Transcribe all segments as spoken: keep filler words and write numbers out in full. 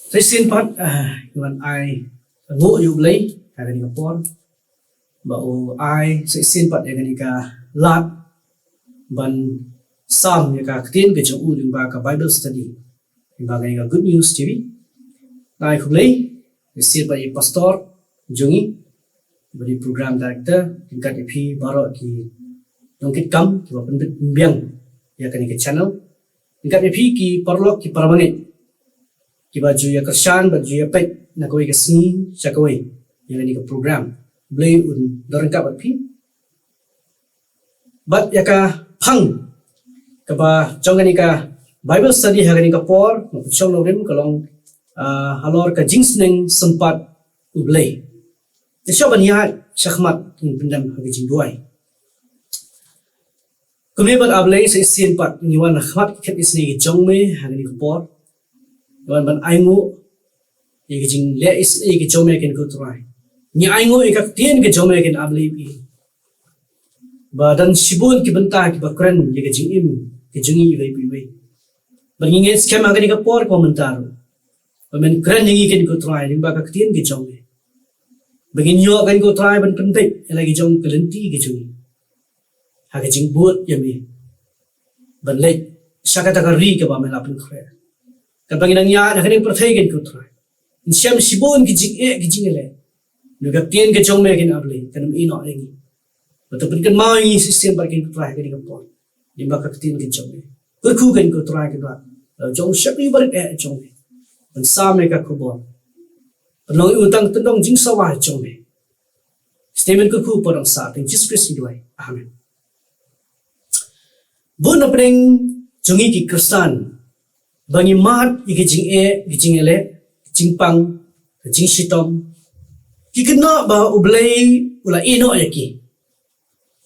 Sa shisien pat, ah, ngan ai nguh ïa U Blei ha kane ka por ba u ai sa shisien pat ïa kane ka lad ban sam ïa ka ktien ka jong u lyngba ka Bible study lyngba kane ka Good News T V. Ngan ai khublei sa shisien pat ïa i pastor jong ngi, bad i program director, ryngkat ïa phi baroh ki nongkitkam kiba pynbit pynbiang ïa kane ka channel, ryngkat ïa phi ki paralok ki parabangeit kiba ju ïa kyrshan bad ju ïa peit na kawei ka sngi sha kawei ïa kane ka program. U Blei un don ryngkat bad phi. Bad ïa ka phang kaba jong kane ka Bible study ha kane ka por, nga pynshong nongrim ka long, ah, halor ka jingsneng sympat U Blei. Te shuwa ban ïaid shakhmat, ngin pyndem ha ka jingduwai. Kumne pat A Blei, sa shisien pat ngi wan ha khmat ki khet ki sngi ki jong me ha kane ka por. Ngi wan ban ainguh ïa ka jingleh isynei ka jong me kin, ko Trai. Ngi ainguh ïa ka ktien ka jong me kin, A Blei, ba don shibun ki bynta kiba kren ïa ka jingim ka jong ngi iwei pa iwei. Bad ngi ngeit skhem ha kane ka por kaba mynta ruh ba men kren ïa ngi kin, ko Trai, lyngba ka ktien ka jong me, ba ngin ïoh kin, ko Trai, ban pynbeit ïa la ki jong ka lynti ka jong ngi ha ka jingbud ïa me ban leit sha kata ka ri kaba me la pynkhreh. Katba ngi nang ïaid ha kane ka pyrthei kin, ko Trai, ngin shem shibun ki jingeh ki jingïaleh. Ngi, ka ktien ka jong me kin, A Blei, kan ym ïehnoh ïa ngi. Bad to pynkynmaw ïa ngi sa shisien pat kin, ko Trai, ha kane ka por lyngba ka ktien ka jong me. Kyrkhu kin, ko Trai, kin, ba la jong shep ïa u barit eh jong me ban sam ïa ka khubor, ban long ïa u tang tyndong jingsawa jong me. Shisien men kyrkhu, Kpa, Nongsan, ha ktien Jisu Khrist ngi duwai. Amen. Bun na pdeng jong ngi ki Khristan ba ngi mad ïa ki jingeh ki jingïaleh, ki jingpang, ki jingshitom, ki kynnoh ba U Blei u la ïehnoh ïa ki.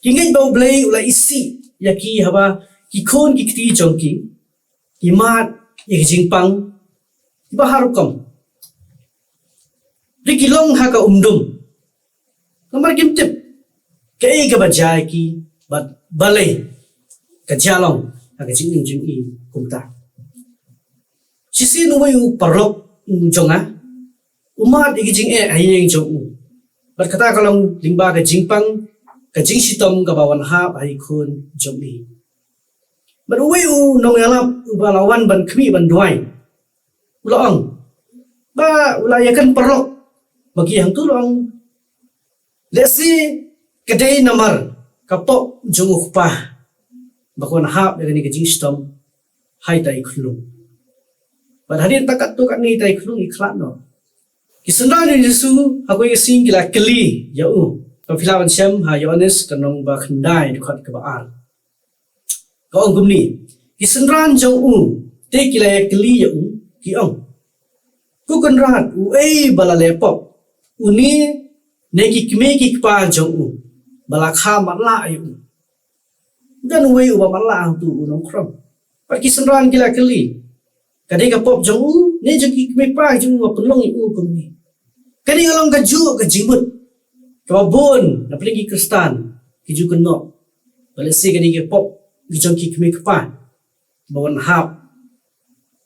Ki ngeit ba U Blei u la isih ïa ki haba ki khun ki kti jong ki ki mad ïa ki jingpang kiba har rukom. Te ki long ha ka umdum namar kim tip kaei kaba jia ïa ki bad balei ka jia long ha ka jingim jong ki kumta. Shisien uwei u paralok u jong nga u mad ïa ki jingeh ha ïing jong u. Bad kata ka long lyngba ka jingpang, ka jingshitom kaba wan hap ha ki khun jong i. Bad uwei u nongïalap uba la wan ban khmih ban duwai u la ong ba u la ïakren paralok ba ki hangtu, u la ong, lehse ka dei namar ka pop jong u kpa ba ka wan hap ïa kane ka jingshitom ha ita i khunlung. Bad hadien katto katne ita i khunlung i khlad noh. Ki synran jong u Jisu ha kawei ka sngi ki la kylli ïa u. Ba phi lah ban shem ha Ïoannis ka lynnong ba khyndai, dkhot kaba ar. Ka ong kumne: Ki synran jong u te ki la ïakylli ïa u, ki ong, Ko Kynrad, uei ba la leh pop, une ne ki kmie ki kpa jong u, ba la kha matlah ïa u? Don uwei uba matlah hangtu, u nongkhrong? Bad ki synran ki la kylli, Ka dei ka pop jong u ne jong ki kmie kpa jong u ba pynlong ïa u kumne? Kane ka long kajuh ka jingmut kaba bun na pdeng ki Khristan ki ju kynnoh ba lehse ka dei ka pop jong ki kmie kpa ba wan hap.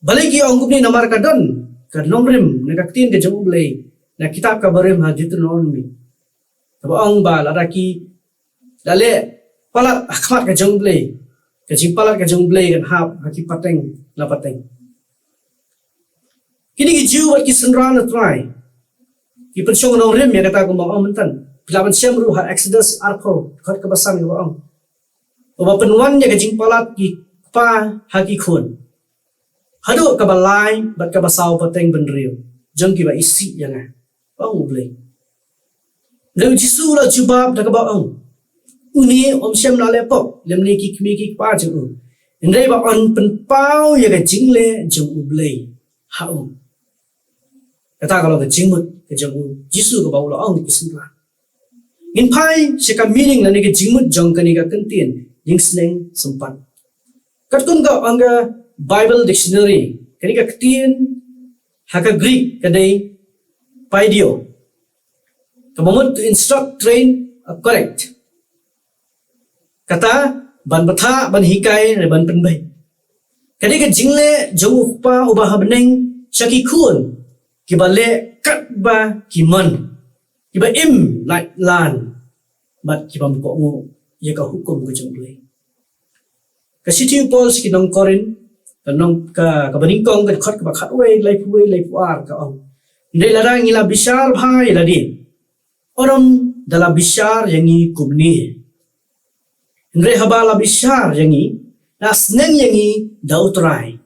Balei ki ong kumne? Namar ka don ka nongrim na ka ktien ka jong U Blei na kitab kaba rim ha Deuteronomy kaba ong ba lada ki la leh palat ha khmat ka jong U Blei, ka jingpalat ka jong U Blei kan hap ha ki pateng la pateng. Kine ki Jiw bad ki synran U Trai ki pynshong nongrim ïa kata kumba ong mynta. Phi lah ban shem ruh ha Exodus arphew, dkhot kaba san, kaba ong, uba pynwan ïa ka jingpalat ki kpa ha ki khun haduh kaba lai bad kaba saw pateng bynriew jong kiba isih ïa nga, ong U Blei. Hynrei U Jisu u la jubab da kaba ong, Une um shym la leh pop, lymne ki kmie ki kpa jong u, hynrei ba un pynpaw ïa ka jingleh jong U Blei ha u. Kata ka long ka jingmut ka jong U Jisu kaba u la ong ïa ki synran. Ngin phai sha ka meaning lane ka jingmut jong kane ka kyntien jingsneng sympat. Katkum ka ong ka Bible Dictionary, kane ka ktien ha ka Greek ka dei paideia, kaba mut to instruct, train, correct. Kata ban bthah, ban hikai ne ban pynbeit. Ka dei ka jingleh jong U Kpa uba ha bneng sha ki khun kiba leh katba ki mon, kiba im lait lan, bad kiba ym kohnguh ïa ka hukum ka jong U Blei. Ka shithi u Paul sha ki nong Korinth, ka nong ka, kaba nyngkong, ka dkhot kaba khatwei, laiphew wei, laiphew ar, ka ong: Hynrei lada ngi la bishar bha ïa lade, un ym da la bishar ïa ngi kumne. Hynrei haba la bishar ïa ngi, la sneng ïa ngi da U Trai,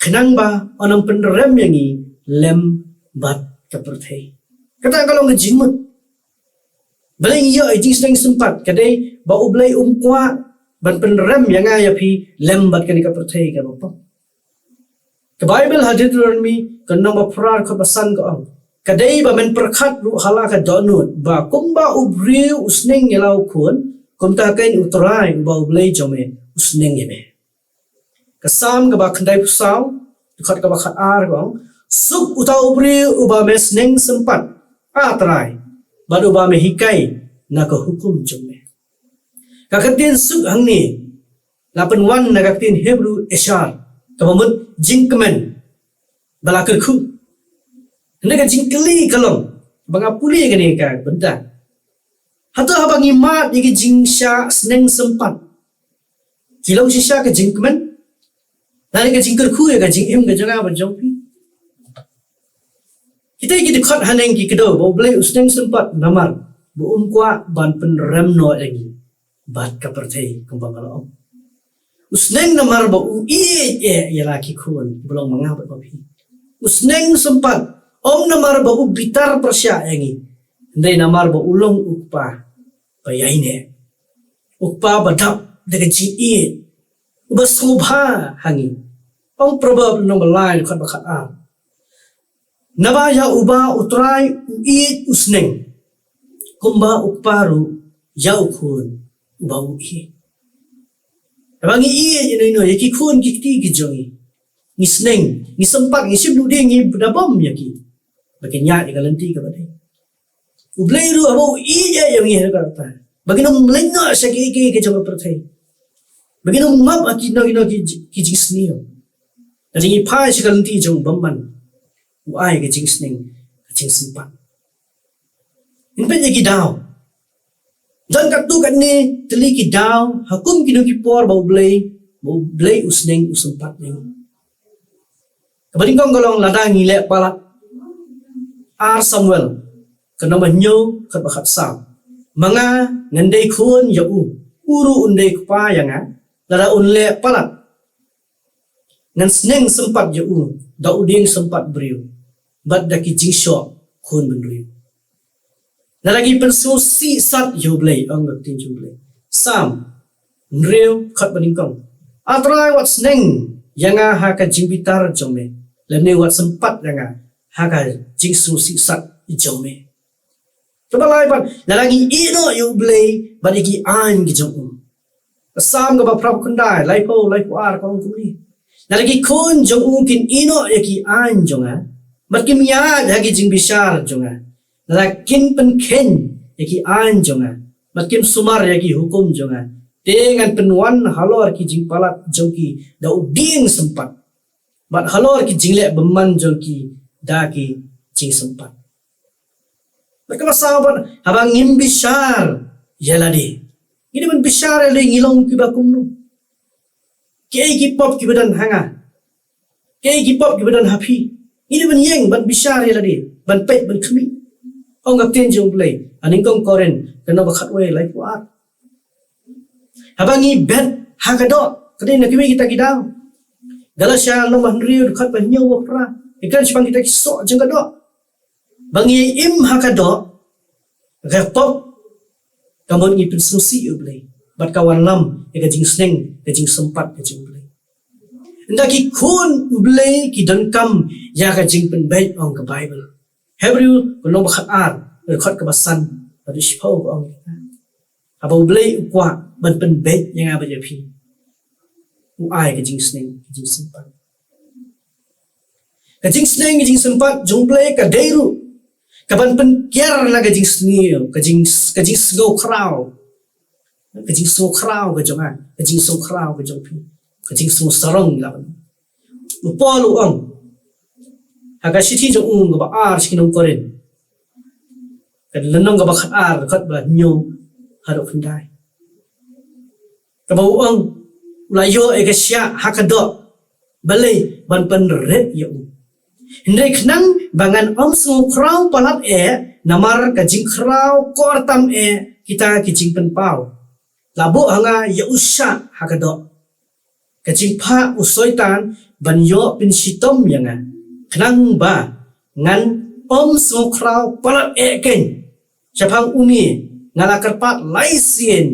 khnang ba un ym pynrem ïa ngi lem bad ka pyrthei. Kata ka long ka jingmut. Balei ngi ïoh ïa jingsneng sympat? Ka dei ba U Blei um kwah ban pynrem ïa nga ïa phi lem bad kane ka pyrthei kaba pop. Ka Baibl ha Deuteronomi ka lynnong ba phra, dkhot ba san, ka ong: Ka dei ba men pyrkhat ruh ha la ka dohnud ba kumba u briew u sneng ïa la u khun, kumta keiñ U Trai uba U Blei jong me u sneng ïa me. Ka Salm kaba khyndaiphew saw, dkhot kaba khatar, ka ong: Suk uta u briew uba me sneng sympat, A Trai, bad uba me hikai na ka hukum jong me. Ka ktien suk hangne la pynwan na ka ktien Hebru eshar, kaba mut jingkmen ba la kyrkhu. Hynrei ka jingkylli ka long, ba nga pule kane ka bynta, hato haba ngi mad ïa ka jingshah sneng sympat, ki long shisha ka jingkmen, lane ka jingkyrkhu ïa ka jingim ka jong nga bad jong phi? Kita ki dkhot haneng ki kdew ba U Blei u sneng sympat namar ba um kwah ban pynrem noh ïa ngi bad ka pyrthei, kumba nga la ong. U sneng namar ba u ïeit eh ïa la ki khun ba long ma nga bad ma phi. U sneng sympat ym namar ba u bitar pyrshah ïa ngi, hynrei namar ba u long u kpa ba ïaineh, u kpa ba dap da ka jingïeit, uba sngewbha ha ngi. Ong Proverb lynnong ba lai, dkhot ba khatar: Naba ïa uba U Trai u ïeit u sneng, kumba u kpa ruh ïa u khun uba u ïeit. Haba ngi ïeit ïa ngi, ïa ki khun ki kti ki jong ngi, ngi sneng, ngi sympat, ngi shim dudi, ngi da bam ïa ki ba kin ïaid ïa ka lynti kaba dei. U Blei ruh haba u ïeit ïa ngi ha kata, ba ngin ym leit noh sha kiei kiei ki jong ka pyrthei, ba ngin ym ngop ha kino kino ki, ki jingsniew, lada ngi phai sha ka lynti jong u bymman, u ai ka jingsneng, ka jingsympat. Ngin peit ïa ki daw. Don katto katne tylli ki daw ha kum kino ki por ba U Blei, ba U Blei u sneng u sympat ïa ngi. Kaba nyngkong ka long lada ngi leh palat. Ar Samuel ka lynnong ba hynñiew, dkhot ba khatsaw: Ma nga ngan dei khun ïa u, u ruh un dei kpa ïa nga. Lada un leh palat, ngan sneng sympat ïa u da u dieng sympat briew bad da ki jingshoh khun bynriew. Lada ngi pynsngewsih sat ïa U Blei, ong ka ktien jong U Blei. Salm hynriew, dkhot ba nyngkong: A Trai, wat sneng ïa nga ha ka jingbitar jong me, lymne wat sympat ïa nga ha ka jingsngewsih sat jong me. Kaba lai pat, lada ngi ïehnoh ïa U Blei bad ïa ki aiñ ki jong u. Ka Salm kaba phra phew khyndai, laiphew, laiphew ar, ka ong kumne: Lada ki khun jong u kin ïehnoh ïa ki aiñ jong nga, bad kim ïaid ha ki jingbishar jong nga, lada kin pynkheiñ ïa ki aiñ jong nga, bad kim sumar ïa ki hukum jong nga, te ngan pynwan halor ki jingpalat jong ki da u dieng sympat, bad halor ki jingleh bymman jong ki da ki jingsympat. Bad kaba saw pat, haba ngim bishar ïa lade. Ngi dei ban bishar ïa lade, ngi long kiba kumno? Kiei ki pop kiba don ha nga? Kiei ki pop kiba don ha phi? Ngi dei ban ïeng ban bishar ïa lade, ban peit, ban khmih. Ong ka ktien jong U Blei ha nyngkong Korinth ka lynnong ba khatwei, laiphew ar. Haba ngi bet ha ka doh, ka dei na kiwei kita ki daw. Galatia lynnong ba hynriew, dkhot ba hynñiew, ba phra. Ïa kren shaphang kita ki soh jong ka doh. Ba ngi im ha ka doh, ka pop ka mut ngi pynsngewsih ïa U Blei, bad ka wanlam ïa ka jingsneng, ka jingsympat ka jong U Blei. Ynda ki khun U Blei ki donkam ïa ka jingpynbeit, ong ka Baibl. Hebru ka lynnong ba khatar, dkhot kaba san haduh shiphew, ka ong: Haba U Blei u kwah ban pynbeit ïa nga bad ïa phi, u ai ka jingsneng, ka jingsympat. Ka jingsneng, ka jingsympat jong U Blei ka dei ruh kaban pynkiar na ka jingsniew, ka jing, ka jingsngewkhraw. Ka jingsngewkhraw ka jong nga, ka jingsngewkhraw ka jong phi, ka jingsngewsarong, la ban. U Paul u ong Ka shithi jong u kaba ar sha ki nong Korinth, ka lynnong kaba khat ar, dkhot ba hynñiew haduh khyndai, kaba u ong, u la ïoh ïa ka shiah ha ka doh. Balei? Ban pynrit ïa u. Hynrei khnang ba ngan ym sngew khraw palat eh namar ka jingkhraw kor tam eh kita ki jingpynpaw, la buh ha nga ïa u shiah ha ka doh, ka jingphah u Soitan ban ïoh pynshitom ïa nga, khnang ba ngan ym sngew khraw palat eh keiñ. Shaphang une nga la kyrpad lai sien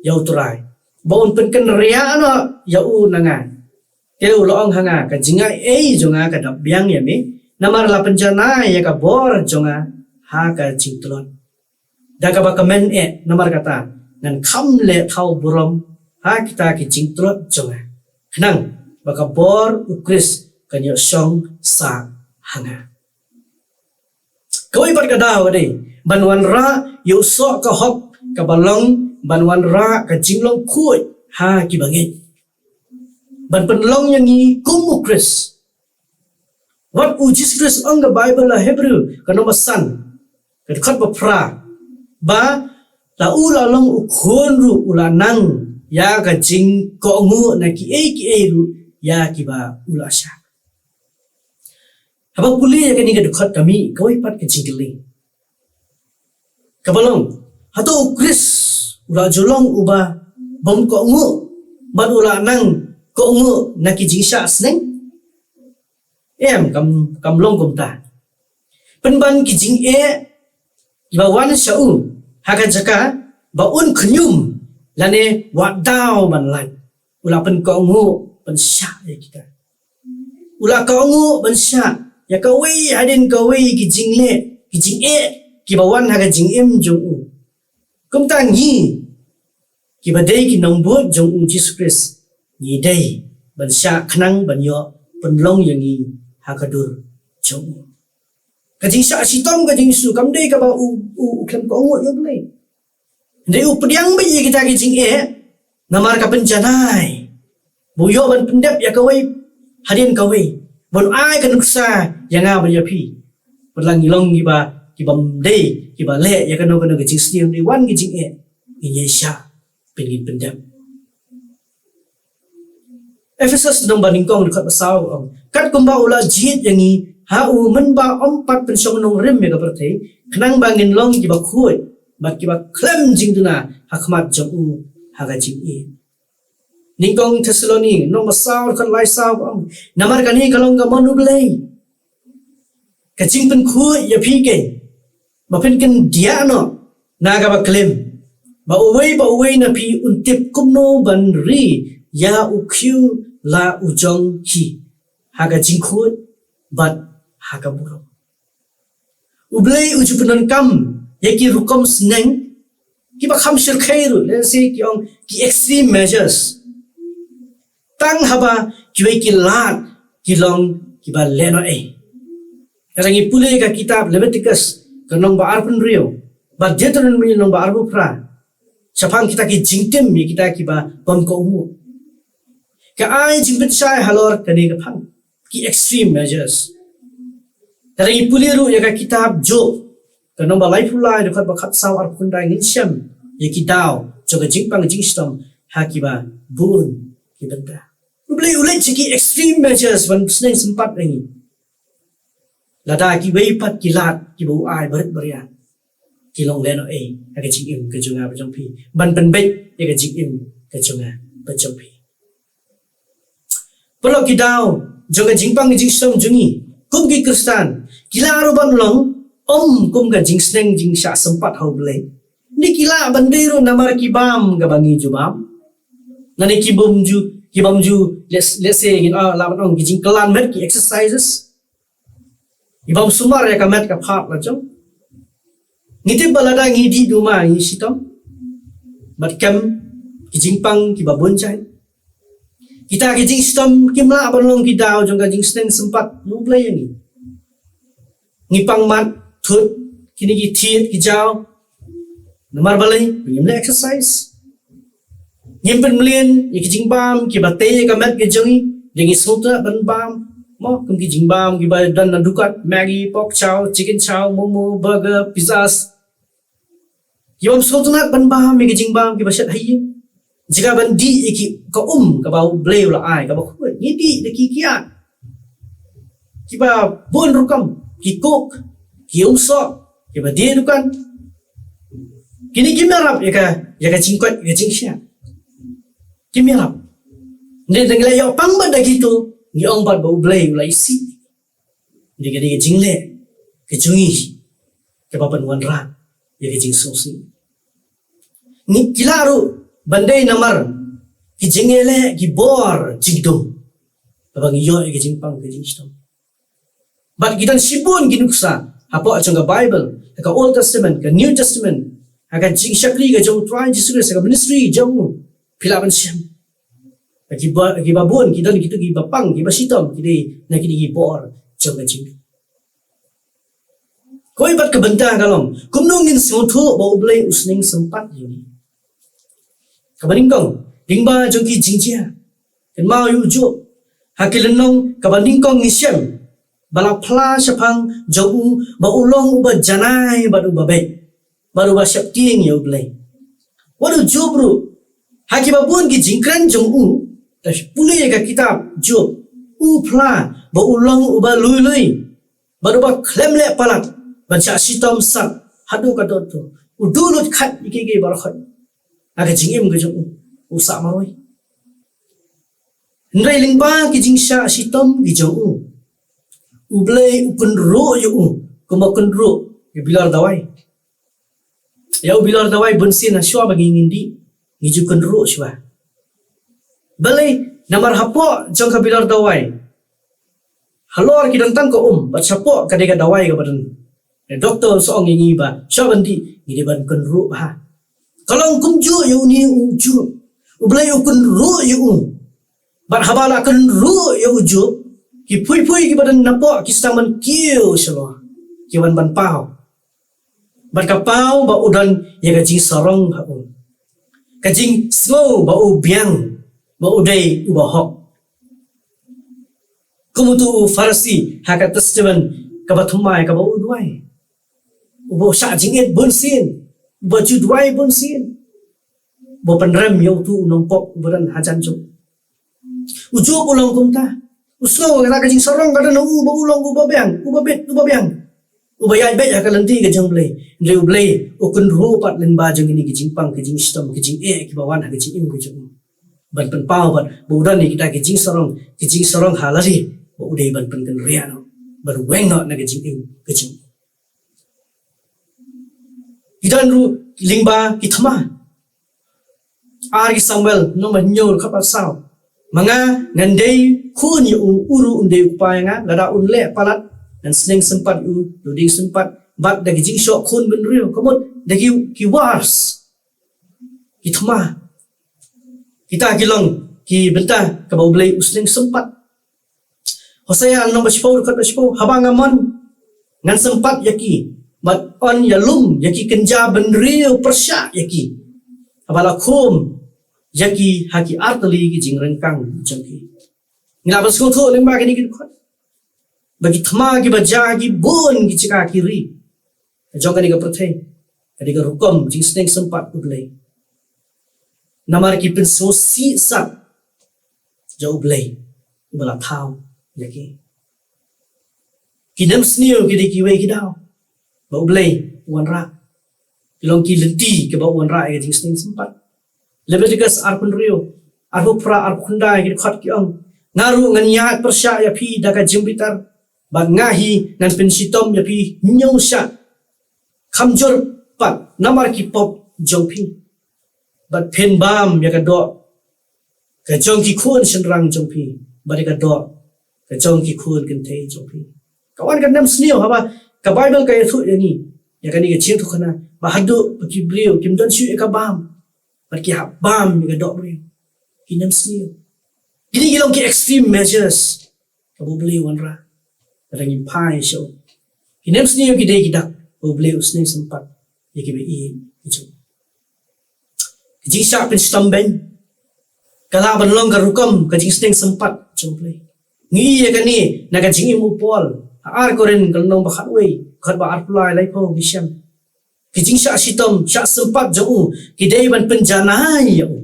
ïa u Trai ba un pynkynriah noh ïa u na nga. Te u la ong ha nga, ka jingai ei jong nga ka dap biang ïa me, namar la pynjanai ïa ka bor jong nga ha ka jingtlot. Da kaba kmen eh, namar kata ngan kham leh thaw burom ha kita ki jingtlot jong nga, khnang ba ka bor u Khrist kan ïoh shong sah ha nga. Kawei pat ka daw ka dei ban wanrah ïa u soh ka hok kaba long ban wanrah ka jinglong khuid ha ki bangeit, ban pynlong ïa ngi kum u Khrist. Wat u Jisu Khrist ong ka Baibl ha Hebru ka lynnong ba san, ka dkhot ba phra, ba la u la long u khun ruh u la nang ïa ka jingkohnguh na kiei kiei ruh ïa kiba u la shah. Haba pule ïa kane ka dkhot ka mih kawei pat ka jingkylli, kaba long, hato u Khrist u la ju long uba bym kohnguh bad u la nang kohnguh na ki jingshah sneng? Em, kam, kam long kumta. Pynban ki jingeh kiba wan sha u ha ka jaka ba un khñium lane wad daw ban lait, u la pynkohnguh pynshah ïa kita. U la kohnguh pynshah ïa kawei hadien kawei ki jingleh, ki jingeh kiba wan ha ka jingim jong u. Kumta ngi kiba dei ki nongbud jong u Jisu Khrist, ngi dei ban shah khnang ban ïoh pynlong ïa ngi ha ka dur jong u. Ka jingshah shitom ka jong u Jisu kam dei kaba u, u, u khlem kohnguh ïa u Blei. Hynrei u pdiang beit ïa kita ki jingeh namar ka pynjanai ba u ïoh ban pyndep ïa kawei hadien kawei, ban ai ka nuksa ïa nga bad ïa phi. Bad lada ngi long kiba, kibym dei kiba leh ïa kano kano ka jingsniew, dei wan ki jingeh, ngin ïai shah ban ngin pyndep. Ephesos lynnong ba nyngkong dkhot ba saw ong, kat kumba u la jied ïa ngi ha u mynba ym pat pynshong nongrim ïa ka pyrthei, khnang ba ngin long kiba khuid bad kiba khlem jingduna ha khmat jong u ha ka jingïeit. Nyngkong Thessaloni lynnong ba saw dkhot lai saw ong, namar kane ka long ka mon u Blei, ka jingpynkhuid ïa phi keiñ, ba phin kyndiah noh na kaba klim, ba uwei pa uwei na phi un tip kumno ban ri ïa u khiew la u jong hi ha ka jingkhuid bad ha ka burom. U Blei u ju pyndonkam ïa ki rukom sneng kiba kham shyrkhei ruh, lehse ki ong ki extreme measures, tang haba kiwei ki lad ki long kiba lehnohei. Lada ngi pule ka kitab Leviticus ka lynnong ba arphew hynriew bad Deuteronomy lynnong ba arphew phra, shaphang kita ki jingtim ïa kita kiba bym kohnguh, ka ai jingpynshai halor kane ka phang, ki extreme measures. Lada ngi pule ruh ïa ka kitab Job ka lynnong ba laiphew lai dkhot ba khatsaw arphew khyndai, ngin shem ïa ki daw jong ka jingpang jingshitom ha kiba bun ki bynta. U Blei u leit sha ki extreme measures ban pynsneng sympat ïa ngi. Lada kiwei pat ki lad kiba u ai barit baria ki long lehnohei ha ka jingim ka jong nga bad jong phi, ban pynbeit ïa ka jingim ka jong nga bad jong phi. Paralok, ki daw jong ka jingpang jingshitom jong ngi kum ki Khristan ki lah ruh ban long ym kum ka jingsneng jingshah sympat ha u Blei. Ngi ki lah ban dei ruh namar ki bam kaba ngi ju bam, lane ki bym ju, ki bym ju, let's, let's say, you know, lah ban ong ki jingkylla met, ki exercises. Ki bym sumar ïa ka met ka phad la jong. Ngi tip ba lada ngi dih duma ngi shitom bad kem ki jingpang kiba bun jait. Kita ki jingshitom kim lah ban long ki daw jong ka jingsneng sympat na u Blei ïa ngi. Ngi pang mat thut kine ki thied ki jaw. Namar balei? Ngim leh exercise. Ngim pynmlien ïa ki jingbam kiba tei ïa ka met ka jong ngi, da ngi sngewtynnat ban bam. Mo, kum ki jingbam kiba don na dukan, Maggi, pork chow, chicken chow, momo, burger, pizzas. Ki bym sngewtynnat ban bam ïa ki jingbam kiba shet ha ïing. Jaka ban dih ïa ki ka um kaba U Blei u la ai, kaba khuid, ngi dih da ki kiad. Kiba bun rukom, ki coke, ki umsoh, kiba die dukan. Kine kim ïarap ïa ka, ïa ka jingkoit, ïa ka jingshad. Kim ïarap. Hynrei lada ngi la ïoh pang bad da kito, ngi ong bad ba U Blei u la isih. Hynrei ka dei ka jingleh ka jong ngi kaba pynwanrah ïa ka jingsngewsih. Ngi, ki lah ruh ban dei namar ki jingïaleh, ki bor jingdum, haba ngi ïoh ïa ka jingpang ka jingshitom. Bad ki don shibun ki nuksa hapoh jong ka Baibl, ha ka Old Testament, ka New Testament, ha ka jingshakri ka jong U Trai Jisu Khrist, ha ka ministry jong u, phi lah ban shem. Kiba, kiba bun ki don kito kiba pang, kiba shitom, ki dei na kine ki bor jong ka jingdum. Kawei pat ka bynta ka long, kumno ngin sngewthuh ba U Blei u sneng sympat ïa ngi? Kaba nyngkong, lyngba jong ki jingjia. Kynmaw ïa u Job. Ha ki lynnong kaba nyngkong ngi shem ba la phla shaphang jong u ba u long uba janai bad uba beit, bad uba sheptieng ïa U Blei. Wat u Job ruh, ha kiba bun ki jingkren jong u, lada pule ïa ka kitab Job, u phla ba u long uba lui lui, bad uba khlem leh palat ban shah shitom sat haduh katta katta. U duh lut khat ïa kiei kiei baroh. Ha ka jingim ka jong u, u sah marwei. Hynrei lyngba ki jingshah shitom ki jong u, U Blei u kynruh ïa u kumba kynruh ïa u bilor dawai. Ïa u bilor dawai bunsien, ha shuwa ba ngi, ngin dih, ngi ju kynruh shuwa. Balei? Namar hapoh jong ka bilor dawai, halor ki don tang ka um, bad shapoh ka dei ka dawai kaba don. Ïa doktor u sa ong ïa ngi ba shuwa ban dih, ngi dei ban kynruh bha. Ka long kumjuh ïa une u Job. U Blei u kynruh ïa u. Bad haba la kynruh ïa u Job, ki phuiphui kiba don napoh ki sdang ban kiew shalor, ki wan ban paw. Bad ka paw ba u don ïa ka jingsarong ha u, ka jingsngew ba u biang, ba u dei uba hok. Kum utu u Pharisi ha ka Testament kaba thymmai, kaba u duwai, uba u shah jingit bunsien, uba ju duwai bunsien, uba pynrem ïa utu u nongpop uba don hajan jong u. U Job u long kumta. U sngew kata ka jingsarong ka don ha u ba u long uba biang, uba beit, uba biang, uba ïaid beit ha ka lynti ka jong U Blei. Hynrei U Blei u kynruh pat lyngba jong kine ki jingpang, ki jingshitom, ki jingeh kiba wan ha ka jingim ka jong u, ban pynpaw pat ba u don ïa kita ki jingsarong, ki jingsarong ha lade, ba u dei ban pynkynriah noh, ban weng noh na ka jingim ka jong u. Ki don ruh lyngba ki thma. Ar ki Samuel, lynnong ba hynñiew, dkhot ba saw. Ma nga ngan dei khun ïa u, u ruh un dei u kpa ïa nga, lada un leh palat ngan sneng sympat ïa u, da u dieng sympat, bad da ki jingshoh khun bynriew, ka mut da ki, ki wars, ki thma. Kita ki long ki bynta kaba U Blei u sneng sympat. Hosea lynnong ba shiphew, dkhot ba shiphew, haba nga mon ngan sympat ïa ki, bad yn ïalum ïa ki kynja bynriew pyrshah ïa ki, haba la khum ïa ki ha ki artylli ki jingryngkang jong ki. Ngi lah ban sngewthuh lyngba kine ki dkhot ba ki thma kiba jia ha ki bun ki jaka ki ri jong kane ka pyrthei, ka dei ka rukom jingsneng sympat U Blei. Namar ki pynsngewsih sat ïa U Blei uba la thaw ïa ki. Ki nemsniew ki dei kiwei ki daw ba U Blei u wanrah. Ki long ki lynti kiba u wanrah ïa ka jingsneng sympat. Leviticus arphew hynriew, arphew phra, arphew khyndai, ki dkhot ki ong, nga ruh ngan ïaid pyrshah ïa phi da ka jingbitar, bad nga hi ngan pynshitom ïa phi hynñiew shah, kham jur pat namar ki pop jong phi. Bad phin bam ïa ka doh ka jong ki khun shynrang jong phi, bad ïa ka doh ka jong ki khun kynthei jong phi. Ka wan ka nemsniew haba ka Baibl ka ïathuh ïa ngi ïa kane ka jingïathuhkhana ba haduh ba ki briew kim don shuh ïa ka bam, bad ki hap bam ïa ka dohbriew. Ki nemsniew. Kine ki long ki extreme measures kaba U Blei u wanrah. Lada ngim phai sha u, ki nemsniew ki dei ki dak ba U Blei u sneng sympat ïa kiba ïeit ki jong u. Ka jingshah pynshitom beiñ ka lah ban long ka rukom ka jingsneng sympat jong U Blei. Ngi ïohi ïa kane na ka jingim u Paul ha ar Korinth ka lynnong ba khatwei, khat ba arphew lai, laiphew, ngi shem. Ki jingshah shitom, shah sympat jong u ki dei ban pynjanai ïa u.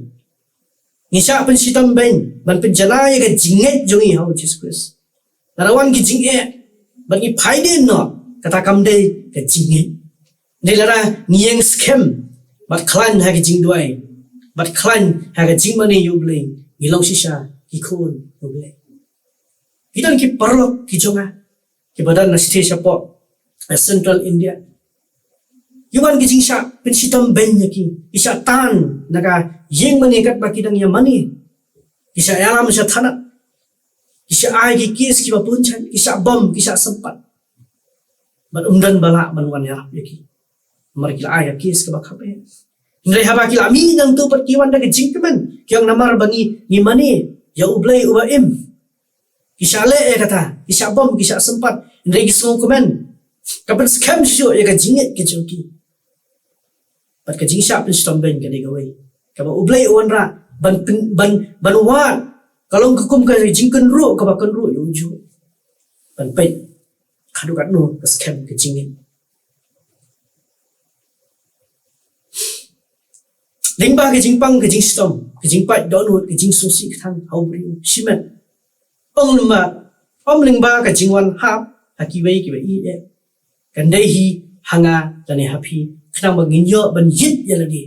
Ngi shah pynshitom beiñ ban pynjanai ïa ka jingngeit jong ngi ha u Jisu Khrist. Lada wan ki jingeh bad ngi phai dien noh, kata kam dei ka jingngeit. Dei lada ngi ïeng skhem bad khlaiñ ha ka jingduwai bad khlaiñ ha ka jingmane ïa u Blei, ngi long shisha ki khun u Blei. Ki don ki paralok ki jong nga kiba don na shatei shapoh, eh, Central India. Ki wan ki jingshah pynshitom beiñ ïa ki, ki shah tan na ka ïing mane katba ki dang ïa mane. Ki shah ïalam sha thanat. Ki shah ai ki kes kiba bun jait, ki shah bom, ki shah sympat. Bad ym don ba lah ban wan ïarap ïa ki. Namar ki la ai ka kes kaba kham eh. Hynrei haba ki la mih nangto pat ki wan da ka jingkmen, ki ong namar ba ngi, ngi mane ïa u Blei uba im. Ki shah leh ïa kata, ki shah bom, ki shah sympat. Hynrei ki sngewkmen. Ka pynskhem shuh ïa ka jingngeit ka jong ki. Bad ka jingshah pynshitom beiñ ka dei kawei kaba u Blei u wanrah ban pyn-, ban, ban wad. Ka long ka kum ka jingkynruh kaba kynruh ïa u juh. Ban peit haduh katno ka skhem ka jingngeit. Lyngba ka jingpang ka jingshitom, ka jingpait dohnud, ka jingsngewsih ka thang ha u briew shimet. Ym lyngba, ym lyngba ka jingwan hap ha kiwei kiba ïeit eh. Kan dei hi ha nga lane ha phi, khnang ba ngin ïoh ban ïeit ïa lade.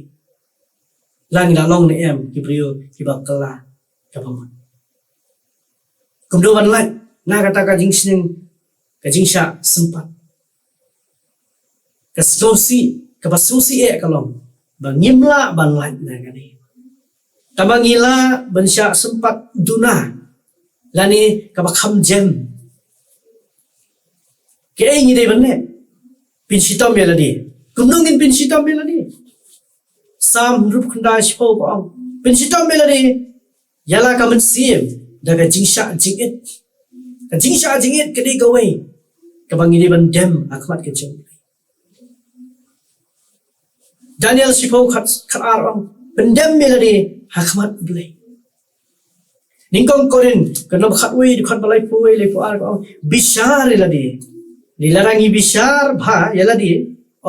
La ngi la long ne em ki briew kiba kylla kaba mut. Kumno ban lait na kata ka jingsneng, ka jingshah sympat. Ka sngewsih, kaba sngewsih eh ka long ba ngim lah ban lait na kane. Tangba ngi lah ban shah sympat duna lane kaba kham jem. Kaei ngi dei ban leh? Pynshitom ïa lade. Kumno ngin pynshitom ïa lade? Salm hynriew khyndai shiphew ka ong, pynshitom ïa lade ïa la ka mynsiem da ka jingshah jingit. Ka jingshah jingit ka dei kawei kaba ngi dei ban dem ha khmat ka jong. Daniel shiphew khat, khat ar ong, pyndem ïa lade ha khmat u Blei. Nyngkong Korinth ka lynnong khatwei, dkhot ba laiphew wei, laiphew ar ka ong, bishar ïa lade. Lada ngi bishar bha ïa lade,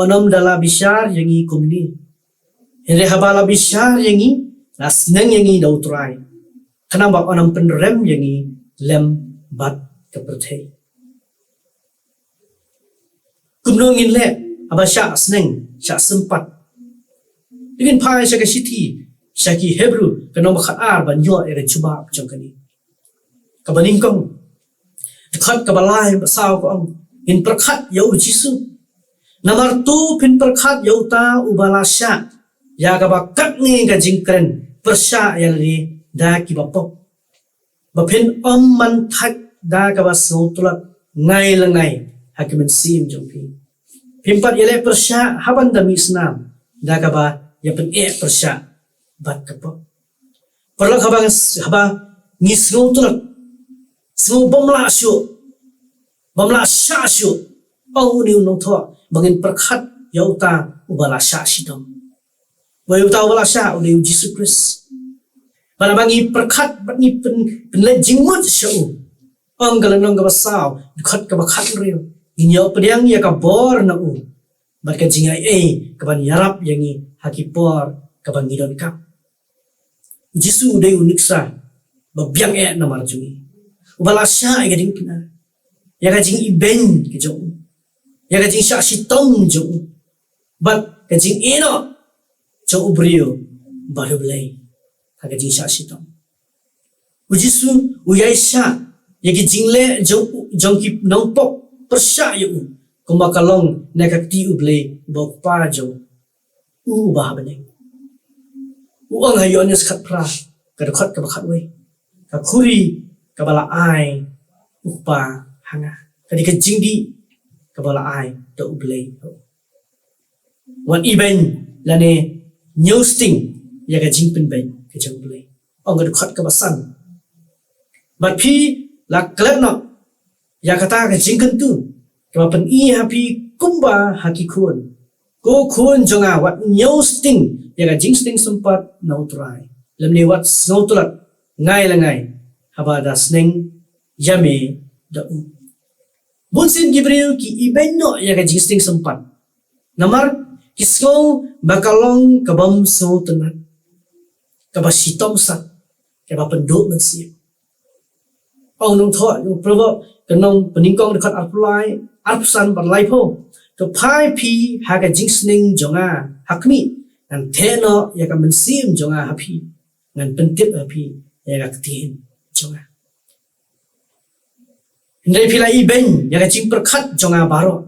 un ym da la bishar ïa ngi kumne. Hynrei haba la bishar ïa ngi, la sneng ïa ngi da u Trai, khnang ba un ym pynrem ïa ngi lem bad ka pyrthei. Kumno ngin leh haba shah sneng, shah sympat? Ngin phai sha ka shithi sha ki Hebru ka lynnong ba khat ar ban ïoh ïa ka jubab jong kane. Kaba nyngkong, dkhot kaba lai bad saw ka ong, ngin pyrkhat ïa u Jisu. Namar to phin pyrkhat ïa uta uba la shah ïa kaba katne ka jingkren pyrshah ïa lade da kiba pop, ba phin ym man thait da kaba sngewtlot ngai la ngai ha ka mynsiem jong phi. Phim pat ïaleh pyrshah haban da mih snam da kaba ïa pyneh pyrshah bad ka pop. Paralok, haba, haba ngi sngewtlot, sngew bym lah shuh, bym lah shah shuh, ong une u nongthoh ba ngin pyrkhat ïa uta uba la shah shitom. Wei uta uba la shah u dei u Jisu Khrist. Bad haba ngi pyrkhat bad ngi pyn, pynleit jingmut sha u, ong ka lynnong kaba saw, dkhot kaba khathynriew, ngin ïoh pdiang ïa ka bor na u bad ka jingaiei kaban ïarap ïa ngi ha ki por kaba ngi donkam. U Jisu u dei u nuksa ba biang eh namar jong ngi, uba la shah ïa ka diengphna, ïa ka jingibeiñ ka jong u, ïa ka jingshah shitom jong u, bad ka jingïehnoh jong u briew bad u Blei ha ka jingshah shitom. U Jisu u ïaishah ïa ki jingleh jong, jong ki nongpop pyrshah ïa u, kumba ka long na ka kti u Blei uba u Kpa jong u uba ha bneng. U ong ha Ïoannis khatphra ka dkhot kaba khatwei, ka khuri kaba la ai u Kpa ha nga ka dei ka jingdih kaba la ai da u Blei. Wat ibeiñ lane ñiewsting ïa ka jingpynbeiñ ka jong u Blei, ong ka dkhot kaba san. Bad phi la klet noh ïa kata ka jingkyntu kaba pyni ha phi kumba ha ki khun. Ko khun jong nga, wat ñiewsting ïa ka jingsneng sympat na u Trai, lymne wat sngewtlot ngai la ngai haba da sneng ïa me da u. Bun sien ki briew ki ibeiñ noh ïa ka jingsneng sympat. Namar ki sngew ba ka long ka bym sngewtynnat, kaba shitom sat, kaba pynduh mynsiem. Ong nongthoh, ong Proverb, ka lynnong ba nyngkong dkhot arphew lai, arphew san bad laiphew. To phai phi ha ka jingsneng jong nga ha khmih, ngan theh noh ïa ka mynsiem jong nga ha phi, ngan pyntip ha phi ïa ka ktien jong nga. Hynrei phi la ibeiñ ïa ka jingpyrkhat jong nga baroh,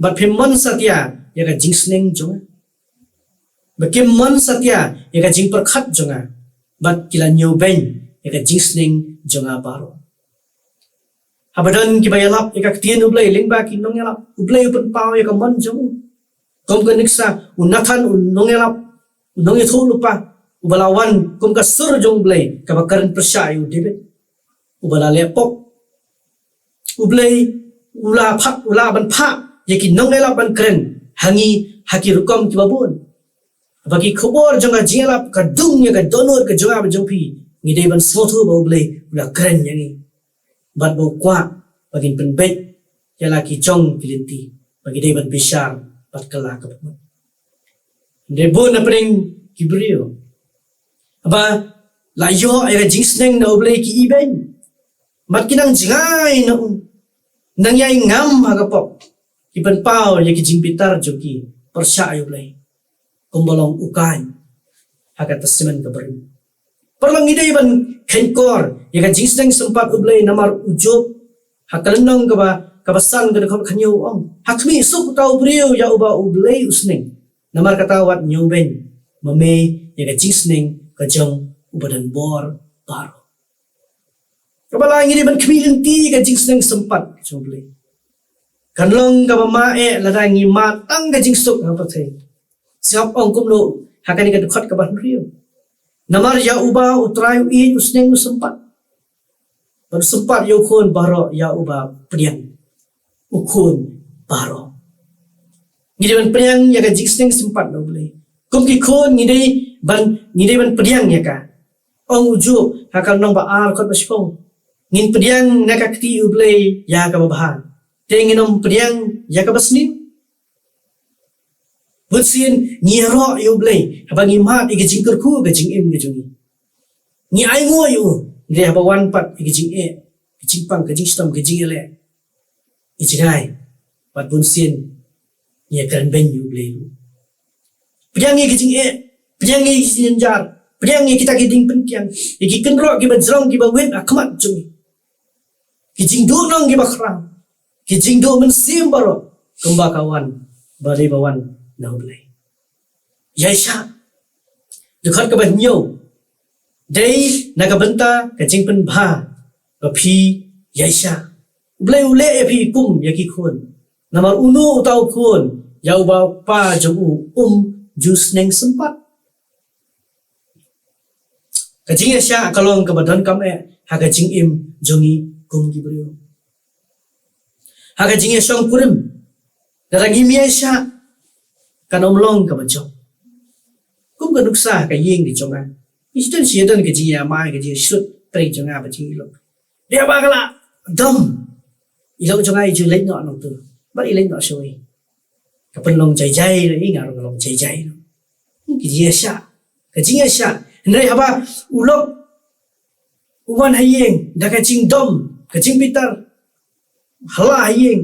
bad phim mon satia ïa ka jingsneng jong nga. Ba kim mon satia ïa ka jingpyrkhat jong nga, bad ki la ñiewbeiñ ïa ka jingsneng jong nga baroh. Haba don kiba ïalap ïa ka ktien U Blei lyngba ki nongïalap, U Blei u pynpaw ïa ka mon jong u. Kum ka nuksa u Nathan u nongïalap, u nongïathuhlypa, uba la wan kum ka sur jong U Blei kaba kren pyrshah ïa u David, uba la leh pop. U Blei u la phah, u la ban phah ïa ki nongïalap ban kren ha ngi ha ki rukom kiba bun. Ba ki khubor jong ka jingïalap ka dung ïa ka dohnud ka jong nga bad jong phi, ngi dei ban sngewthuh ba U Blei u la kren ïa ngi, bad ba u kwah ba ngin pynbeit ïa la ki jong ki lynti, ba ngi dei ban bishar bad kylla ka bamut. Hynrei bun na pdeng ki briew, haba la ïoh ïa ka jingsneng na U Blei ki ibeiñ, bad ki nang jngai na u, nang ïai ngam ha ka pop, ki pynpaw ïa ki jingbitar jong ki pyrshah ïa U Blei, kumba long u Kain ha ka Testament kaba rim. Paralok, ngi dei ban kheiñkor ïa ka jingsneng sympat U Blei, namar u Job ha ka lynnong kaba, kaba san, ka dkhot khathynñiew u ong, ha khmih suk uta u briew ïa uba U Blei u sneng, namar kata wat ñiewbeiñ ma me ïa ka jingsneng ka jong uba don bor baroh. Kaba lai, ngi dei ban khmih lynti ïa ka jingsneng sympat ka jong U Blei. Kan long kaba mad eh lada ngi mad tang ka jingsuk ha pyrthei. Sngap ong kumno ha kane ka dkhot kaba hynriew. Namar ïa uba U Trai u ïeit u sneng u sympat, bad u sympat ïa u khun baroh ïa uba pdiang, u khun baroh. Ngi dei ban pdiang ïa ka jingsneng sympat na U Blei. Kum ki khun ngi dei ban, ngi dei ban pdiang ïa ka. Ong u Job ha ka lynnong ba ar dkhot ba shiphew, ngin pdiang na ka kti U Blei ïa kaba bha, te ngin ym pdiang ïa kaba sniew. Bun sien ngi ïaroh ïa U Blei haba ngi mad ïa ka jingkyrkhu ka jingim ka jong ngi. Ngi ainguh ïa u, hynrei haba wan pat ïa ka jingeh, ka jingpang, ka jingshitom, ka jingïaleh, ngi jngai, bad bun sien ngi ïakren beiñ ïa U Blei ruh. Pdiang ïa ka jingeh, pdiang ïa ka jingjynjar, pdiang ïa kita ki diengpyngkiang, ïa ki kynroh kiba jrong kiba wit ha khmat jong ngi, ki jingduhnong kiba khraw, ki jingduh mynsiem baroh, kumba ka wan, ba dei ba wan na U Blei. Ïaishah. Dkhot kaba hynñiew, dei na ka bynta ka jingpynbha ba phi ïaishah. U Blei u leh ïa phi kum ïa ki khun. Namar uno uta u khun ïa uba u kpa jong u um ju sneng sympat? Ka jingïaishah ka long kaba donkam eh ha ka jingim jong ngi kum ki briew. Ha ka jingïashong kurim, lada ngim ïaishah, kan ym long kaba jop. Kum ka nuksa ha ka ïing ka jong nga, ngi shu don, shu don ka jingïamai, ka jingshlur, pyrshah jong nga ba jingïalong. Dei ba ka la dom, i long jong nga i ju leit noh nangtu, bad i leit noh shawei. Ka pynlong jai jai noh, i nga ruh nga long jai jai noh. Ka jingïaishah, ka jingïaishah. Hynrei haba u lok u wan ha ïing da ka jingdom, ka jingbitar, ha la ha ïing,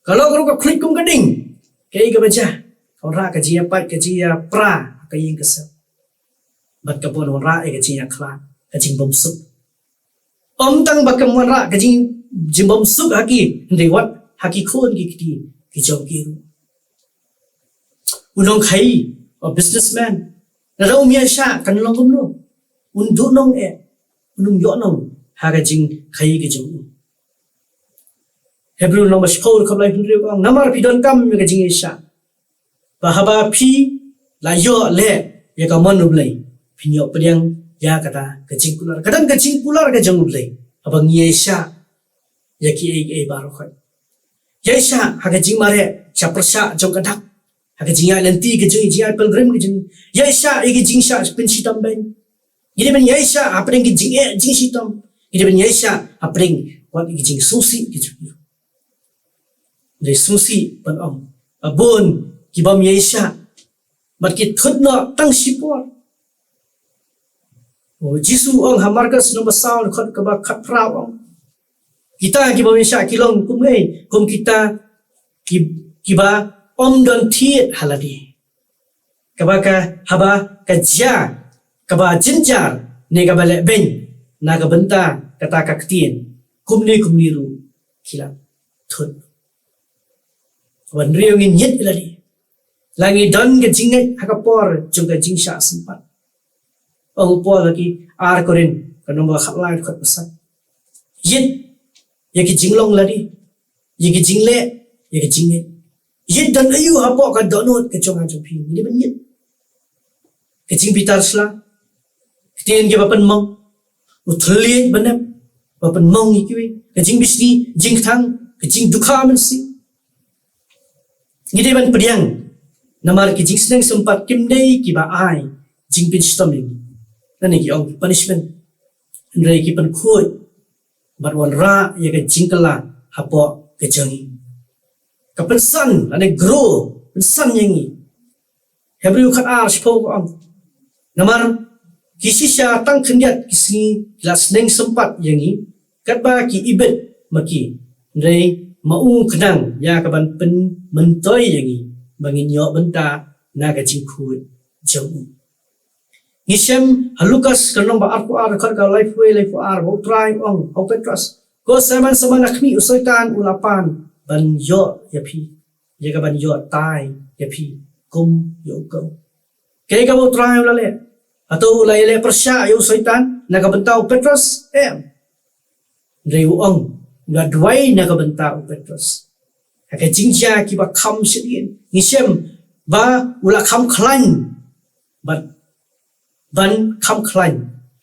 ka lok ruh ka khluit kum ka ding. Kaei kaba jia? Ka wanrah ka jingïapait, ka jingïapra ha ka ïing ka sem, bad ka bun wanrah ïa ka jingïakhlad, ka jingbymsuk. Ym tang ba kam wanrah ka jing, jingbymsuk ha ki, hynrei wat ha ki khun ki kti ki jong ki ruh. U nongkhaïi, u businessman, lada um ïaishah kan long kumno? Un duhnong eh, un ym ïohnong ha ka jingkhaïi ka jong u. Hebru lynnong ba shiphew, dkhot laiphew hynriew ka ong, namar phi donkam ïa ka jingïaishah, ba haba phi la ïoh leh ïa ka mon U Blei, phin ïoh pdiang ïa kata ka jingkular. Ka don ka jingkular ka jong U Blei haba ngi ïaishah ïa kiei kiei baroh khoit. Ïaishah ha ka jingmareh sha pyrshah jong ka dak, ha ka jingïaid lynti ka jong ngi, jingïaid pilgrim ka jong ngi. Ïaishah ïa ka jingshah pynshitom beiñ. Ngi dei ban ïaishah hapdeng ka jingeh jingshitom. Ngi dei ban ïaishah hapdeng wat ïa ki jingsngewsih ki jong ki. Dei sngewsih ban ong, a bun ki bym ïaishah bad ki thut noh tang shipor. O Jisu ong ha Markos lynnong ba saw dkhot kaba khatphra ong, kita ki bym ïaishah ki long kum ngi, kum kita ki, kiba ym don thied ha lade. Kaba ka, haba ka jia kaba jynjar ne kaba lehbeiñ na ka bynta kata ka ktien, kumne kumne ruh ki la thut. Wan riew ngin ïit ïa lade. La ngi don ka jingngeit ha ka por jong ka jingshah sympat. Ong u Paul ha ki ar Korinth ka lynnong ba khatlai dkhot ba san, ïit ïa ki jinglong lade, ïa ki jingleh, ïa ki jingngeit. Ïit don aïu hapoh ka dohnud ka jong nga jong phi? Ngi dei ban ïit. Ka jingbitar sla, ktien kiba pynmong, u thylliej ba nep ba pynmong ïa kiwei, ka jingbishni jingkthang, ka jingdukha mynsiem. Ngi dei ban pdiang, namar ki jingsneng sympat kim dei kiba ai jingpynshitom ïa ngi, lane ki ong punishment, hynrei ki pynkhuid bad wanrah ïa ka jingkylla hapoh ka jong ngi. Ka pynsan lane grow, pynsan ïa ngi. Hebru khatar shiphew ka ong, namar ki shisha tang khyndiat ki sngi ki la sneng sympat ïa ngi, katba ki ibit ma ki, hynrei ma u khnang ïa kaban pynmyntoi ïa ngi ba ngin ïoh bynta na ka jingkhuid jong u. Ngi shem ha Lukas ka lynnong ba arphew ar dkhot ka laiphew wei laiphew ar, ba U Trai u ong ha u Petros, ko Simon Simon, ha khmih u Soitan u la pan ban ïoh ïa phi, ïa kaban ïoh tai ïa phi kum ïa u kew. Kaei kaba U Trai u la leh? Hato u la ïaleh pyrshah ïa u Soitan na ka bynta u Petros? Em. Hynrei u ong, u la duwai na ka bynta u Petros. Ha ka jingjia kiba kham shadien, ngi shem ba u la kham khlaiñ bad ban kham khlaiñ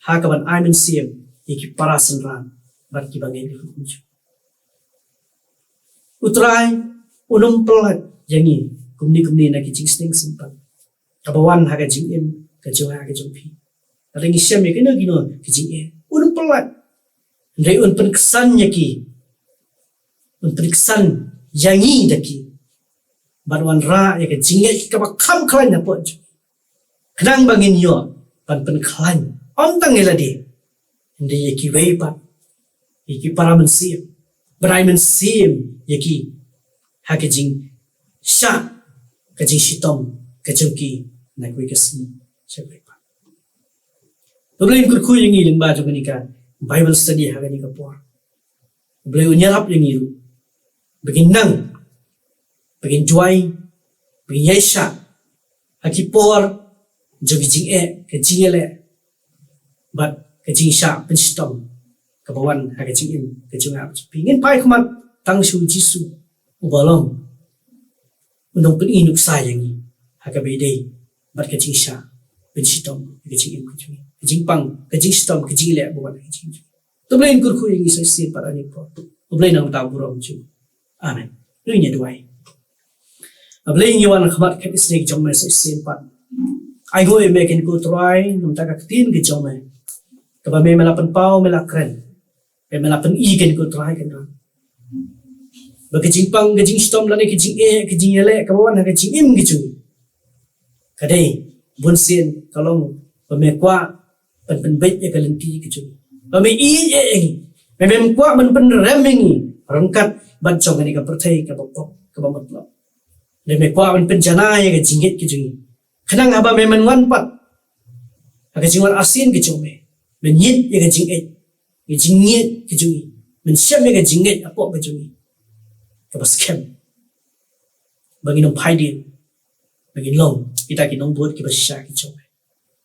ha kaban ai mynsiem ïa ki para synran bad kiba ngeit ïa u. U Trai un ym pyllait ïa ngi kumne kumne na ki jingsneng sympat kaba wan ha ka jingim ka jong nga ka jong phi. Lada ngi shem ïa kino kino ki jingeh, un ym pyllait. Hynrei un pynksan ïa ki, un pynksan ïa ngi da ki, bad wanrah ïa ka jingngeit kaba kham khlaiñ hapoh jong ngi, khnang ba ngin ïoh ban pynkhlaiñ ym tang ïa lade, hynrei ïa kiwei pat, ïa ki para mynsiem, ban ai mynsiem ïa ki ha ka jingshah, ka jingshitom ka jong ki na kawei ka sngi sha kawei pat. Ba Blei un kyrkhu ïa ngi lyngba jong kane ka Bible study ha kane ka por. Ba Blei un ïarap ïa ngi ruh ba ngin nang, ba ngin duwai, ba ngin ïaishah ha ki por jong ki jingeh, ka jingïaleh bad ka jingshah pynshitom kaba wan ha ka jingim ka jong nga. Ngin phai khmat tang sha u Jisu uba long u nongpyni nuksa ïa ngi ha kaba ïadei bad ka jingshah pynshitom ka jingim ka jong ngi, ka jingpang, ka jingshitom, ka jingïaleh ba wan ha ka jingim. To Blei un kyrkhu ïa ngi sa shisien pat ha kane ka por. To Blei nang ta burom jong. Amen. To ngin ïa duwai. A Blei, ngi wan khmat ka isnei jong me sa shisien pat. Ai nguh ïa me kane ko Trai namar ka ktien ka jong me kaba me, me la pynpaw, me la kren. Ba me la pyni kane ko Trai kane, ba ka jingpang, ka jingshitom lane ka jingeh, ka jingïaleh kaba wan ha ka jingim ka jong ngi, ka dei bunsien ka long ba me kwah ban pynbeit ïa ka lynti ka jong ngi. Ba me ïeit ïa ngi. Me, mem kwah ban pynrem ïa ngi ryngkat bad jong kane ka pyrthei kaba pop, kaba mut lok. Me, me kwah ban pynjanai ïa ka jingngeit ka jong ngi, khnang haba me men wan pat ha ka jingwan arsien ka jong me, men ïeit ïa ka jingngeit, ka jingngeit ka jong ngi, men shem ïa ka jingngeit hapoh ka jong ngi kaba skhem, ba ngin ym phai dien, ba ngin long kita ki nongbud kiba shisha ki jong me.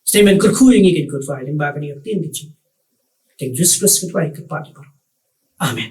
Shisha men kyrkhu ïa ngi kane ko Trai lyngba kane ka ktien ka jong me. Tang Jisu Khrist ko Trai, kyrpad ïa baroh. Amen.